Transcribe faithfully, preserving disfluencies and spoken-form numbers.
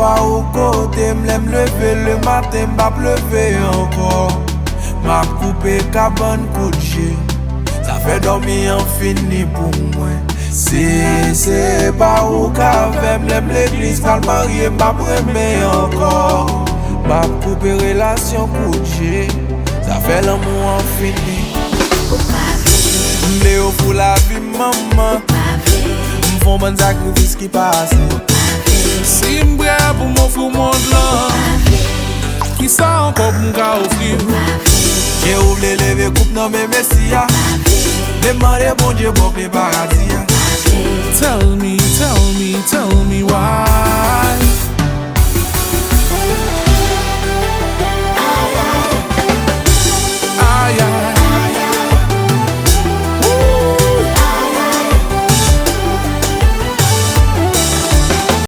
Pa ou kote m, lè m leve le maten, m p ap leve ankò. M ap koupe kabann kout je. Zafè dòmi an fini pou mwen. Si se pa ou k avè m, lè m legliz, m al marye, m p ap renmen ankò. M ap koupe relasyon kout je. Zafè lanmou an fini. M de yo pou lavi m, manman. M fè yon bann sakrifis ki pa ase. Si m prè pou m ofri w mond lan, kisa ankò pou m ka ofri w? Ke ou vle leve koup nan men Mesi a. Demande Bondye ba w kle paradi a. Tell me, tell me, tell